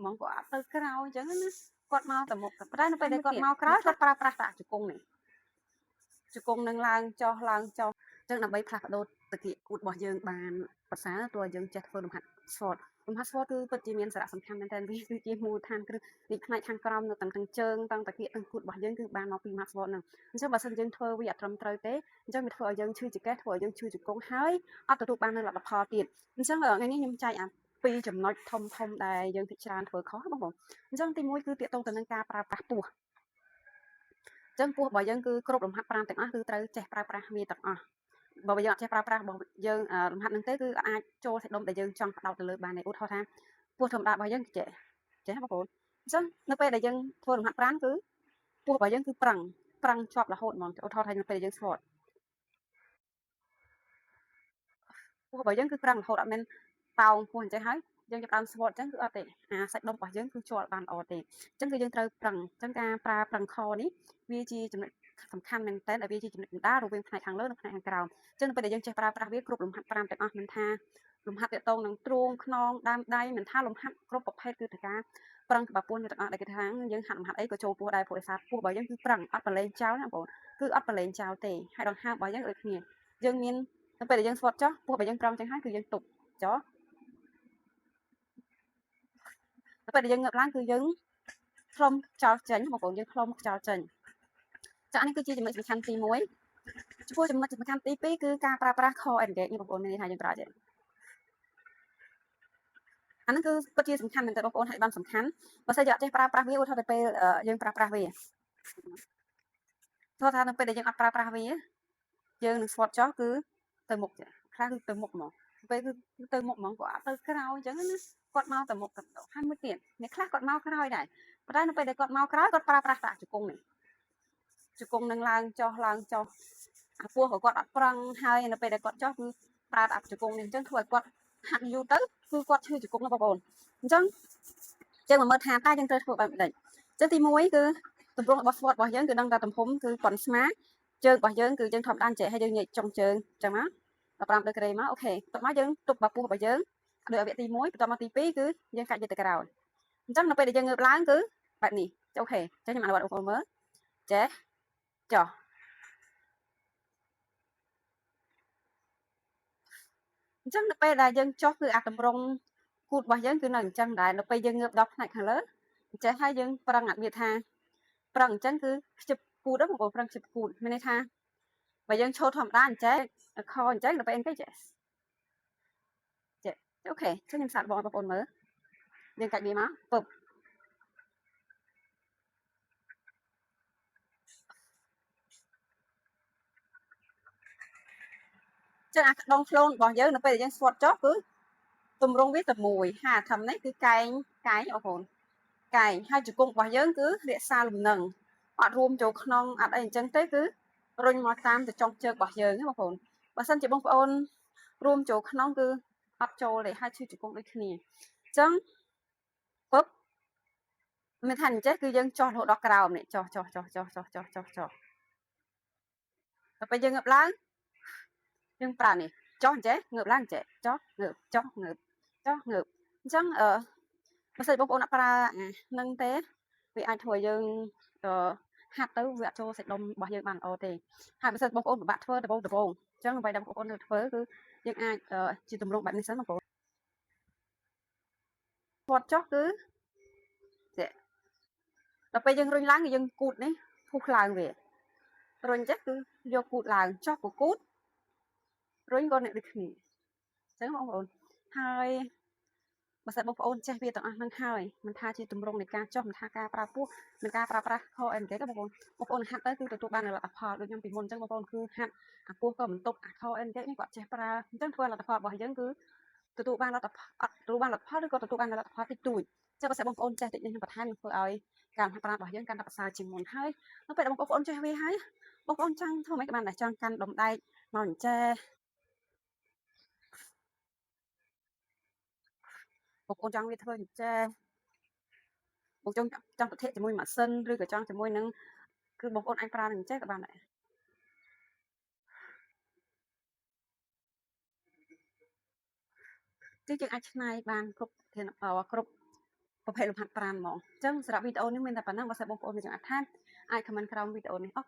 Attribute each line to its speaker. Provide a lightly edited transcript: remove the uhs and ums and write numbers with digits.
Speaker 1: ហ្មងគាត់អត់ទៅក្រោយអញ្ចឹងណាគាត់មកតែមុខតែនៅពេល
Speaker 2: ហើយ
Speaker 1: ដែល
Speaker 2: មួយទៀត
Speaker 1: គាត់មកក្រោ
Speaker 2: អ្នកខ្លះ
Speaker 1: យគាត់ប្រើប្រាស់តែជង្គង់នេះជង្គង់នឹងឡើងចុះឡើងចុះអញ្ចឹងដើម្បីផ្លាស់ប្ដូរតាគៀកគូតរបស់យើងបានប្រសើរទោះយើងចេះធ្វើលំហាត់ SWOT លំហាត់ SWOT គឺពិតជាមានសារៈសំខាន់មែនទែនវាគឺជាមូលដ្ឋានគ្រឹះនៃផ្នែកខាងក្រោមនៅទាំងទាំងជើងទាំងតាគៀកទាំងគូតរបស់យើងគឺបានមកពីលំហាត់ SWOT ហ្នឹងអញ្ចឹងបើសិនយើងធ្វើវាអត់ត្រឹមត្រូវទេអញ្ចឹងវាធ្វើឲ្យយើងឈឺចង្កេះធ្វើឲ្យយើងឈឺជង្គង់ហើយអត់ទទួលបាននូវលទ្ធផលទៀតអញ្ចឹងថ្ងៃនេះខ្ញុំចែកអាពីរចំណុចធំធំដែលយើងភាគច្រើនធ្វើខុសបងប្អូនអញ្ចឹងទី1គឺទាក់ទងទៅនឹងការប្រើប្រាស់ពោះអញ្ចឹងពោះរបស់យើងគឺគ្រប់លំហាត់ប្រាណទាំងអស់គឺត្រូវចេះប្រើប្រាស់វាទាំងអស់បើយើងអត់ចេះប្រើប្រាស់របស់យើងលំហាត់ហ្នឹងទេគឺអាចចូលសាច់ដុំដែលយើងចង់ផ្ដោតទៅលើបានទេឧទាហរណ៍ថាពោះធម្មតារបស់យើងចេះចេះបងប្អូនអញ្ចឹងនៅពេលដែលយើងធ្វើលំហាត់ប្រាណគឺពោះរបស់យើងគឺប្រឹងប្រឹងជាប់រហូតហ្មងឧទាហរណ៍ថានៅពេលដែលយើងស្វតពោះរបស់យើងគឺប្រឹងរហូតអត់មានប៉ោងពោះអញ្ចឹងហើយយើងចាប់ដើមស្វតអញ្ចឹងគឺអត់ទេអាសាច់ដុំរបស់យើងគឺជាប់បានល្អទេអញ្ចឹងគឺយើងត្រូវប្រឹងអញ្ចឹងការប្រើប្រឹងខនេះវាជាចំណុចសំខាន់មែនតើដែលវាជាចំណុចកណ្ដាលរវាងផ្នែកខាងលើនិងផ្នែកខាងក្រោមអញ្ចឹងនៅពេលដែលយើងចេះប្រើប្រាស់វាគ្រប់លំហាត់5ទាំងអស់មិនថាលំហាត់តាក់ទងនឹងទ្រូងខ្នងដើមដៃមិនថាលំហាត់គ្រប់ប្រភេទគឺត្រូវការប្រឹងក្បាលពោះនេះទាំងអស់ដែលគេថាយើងហាត់លំហាត់អីក៏ចូលពោះដែរព្រោះដោយសារពោះរបស់យើងគឺប្រឹងអត់ប្រឡែងចោលណាបងប្អូនគឺអត់ប្រឡែងចោលទេហើយដង្ហើមរបស់យើងដូចគ្នាយើងមាននៅពេលដែលយើងស្វត់ចុះពោះរបស់យើងប្រឹងចឹងហើយគឺយើងទប់ចុះនៅពេលដែលយើងងើបឡើងគឺយើងផ្លុំខ្យល់ចេញបងប្អូនយើងផ្លុំខ្យល់ចេញចានេះគឺជាចំណុចសំខាន់ទី1ចំពោះចំណុចសំខាន់ទី2គឺការប្រើប្រាស់ core engage នេះបងប្អូនមានន័យថាយើងប្រើចេះអាហ្នឹងគឺពិតជាសំខាន់មែនតើបងប្អូនហើយបានសំខាន់បើសិនជាអត់ចេះប្រើប្រាស់វាឧទាហរណ៍ទៅពេលយើងប្រើប្រាស់វាព្រោះថានៅពេលដែលយើងអត់ប្រើប្រាស់វាយើងនឹងស្វត់ចោះគឺទៅមុខចាខ្លះគឺទៅមុខហ្មងពេលគឺទៅមុខហ្មងគាត់អត់ទៅក្រោយអញ្ចឹងណាគាត់មកទៅមុខទៅហើយមួយទៀតអ្នកខ្លះគាត់មកក្រោយដែរប៉ុន្តែនៅពេលដែលគាត់មកក្រោយគាត់ប្រើប្រាស់តែជង្គង់នេះជង្គង់នឹងឡើងចុះឡើងចុះអាពោះក៏គាត់អត់ប្រឹងហើយនៅពេលដែលគាត់ចុះគឺប្រើតែជង្គង់នេះអញ្ចឹងធ្វើឲ្យគាត់ហាក់យូរទៅគឺគាត់ឈឺជង្គង់ណាបងប្អូនអញ្ចឹងយើងមកមើលថាតើយើងត្រូវធ្វើបែបម៉េចអញ្ចឹងទី1គឺទម្រង់របស់ SWOT របស់យើងគឺដឹងថាទំហំគឺប៉ុនស្មាជើងរបស់យើងគឺយើងធម្មតាចេះហើយយើងញែកចុងជើងអញ្ចឹងមក15ដឺក្រេមកអូខេបន្ទាប់មកយើងទប់បាពោះរបស់យើងដោយវគ្គទី1បន្ទាប់មកទី2គឺយើងកាច់យកទៅក្រោយអញ្ចឹងនៅពេលដែលយើងងើបឡើងគឺបែបនេះអូខេអញ្ចឹងខ្ញុំអនុវត្តបងប្អូនមើលចេះចុះអញ្ចឹងនៅពេលដែលយើងចុះគឺអាតម្រង់គូតរបស់យើងគឺនៅអញ្ចឹងដែរនៅពេលយើងងើបដល់ផ្នែកខាងលើអញ្ចឹងហើយយើងប្រឹងអត់មានថាប្រឹងអញ្ចឹងគឺខ្ជិបគូតបងប្អូនប្រឹងខ្ជិបគូតមានន័យថាបើយើងឈរធម្មតាអញ្ចឹងខអញ្ចឹងដល់ពេលអញ្ចឹងចេះចេះអូខេអញ្ចឹងខ្ញុំសាកបងប្អូនមើលយើងកាច់វាមកពឹបចឹងអាក្ដុងខ្លួនរបស់យើងនៅពេលដែលយើងស្វត់ចុះគឺទម្រង់វាតែមួយហាធំនេះគឺកែងកែងបងប្អូនកែងហើយជង្គង់របស់យើងគឺរក្សាលំនឹងអត់រួមចូលក្នុងអត់អីអញ្ចឹងទេគឺរុញមកតាមទៅចុងជើងរបស់យើងណាបងប្អូនបើសិនជាបងប្អូនរួមចូលក្នុងគឺអត់ចូលទេហើយឈឺជង្គង់ដូចគ្នាអញ្ចឹងពឹបមានថាអញ្ចេះគឺយើងចុះរហូតដល់ក្រោមនេះចុះចុះចុះចុះចុះចុះចុះចុះដល់ពេលយើងងើបឡើងយើងប្រើនេះចុះអញ្ចេះងើបឡើងអញ្ចេះចុះងើបចុះងើបចុះងើបអញ្ចឹងអឺបើសិនបងប្អូនអត់ប្រើអានឹងទេវាអាចធ្វើឲ្យយើងអឺហាត់ទៅវាអត់ចូលសាច់ដុំរបស់យើងបានល្អទេហើយបើសិនបងប្អូនពិបាកធ្វើដំបូងដំបូងអញ្ចឹងអ្វីដែលបងប្អូនត្រូវធ្វើគឺយើងអាចជាទម្រង់បែបនេះសិនបងប្អូនគាត់ចុះគឺចេះដល់ពេលយើងរុញឡើងគឺយើងគូតនេះពុះឡើងវារុញចេះគឺយកគូតឡើងចុះក៏គូតរុញក៏អ្នកដូចគ្នាអញ្ចឹងបងប្អូនហើយបើសិនបងប្អូនចេះវាទាំងអស់ហ្នឹងហើយមិនថាជាទម្រង់នៃការចុះមិនថាការប្រើពោះមិនការប្រើប្រាស់ core and ទេបងប្អូនបងប្អូនហាត់ទៅគឺទទួលបានលទ្ធផលដូចខ្ញុំពីមុនអញ្ចឹងបងប្អូនគឺហាត់អាពោះក៏បន្ទប់អា core and នេះគាត់ចេះប្រើអញ្ចឹងធ្វើលទ្ធផលរបស់យើងគឺទទួលបានលទ្ធផលអត់ទទួលបានលទ្ធផលឬក៏ទទួលបានលទ្ធផលតិចតួចចឹងបើសិនបងប្អូនចេះតិចនេះខ្ញុំបន្ថែមនឹងធ្វើឲ្យការហាត់ប្រាណរបស់យើងកាន់តែប្រសើរជាងមុនហើយនៅពេលដែលបងប្អូនចេះវាហើយបងប្អូនចង់ធ្វើម៉េចក៏បានដែរចង់កាន់ដុំដែកមកអញ្ចេះបងប្អូនចង់វាធ្វើអញ្ចេះបងចង់ចង់ប្រធាជាមួយម៉ាស៊ីនឬក៏ចង់ជាមួយនឹងគឺបងប្អូនអាចប្រើនឹងអញ្ចេះក៏បានដែរគឺយើងអាចច្នៃបានគ្រប់ធានគ្រប់ ប្រភេទលំហាត់ប្រាណហ្មងអញ្ចឹងសម្រាប់វីដេអូនេះមានតែប៉ុណ្ណឹងបើសិនបងប្អូនមានចង់អត្ថថែមអាច comment ក្រោមវីដេអូនេះអរ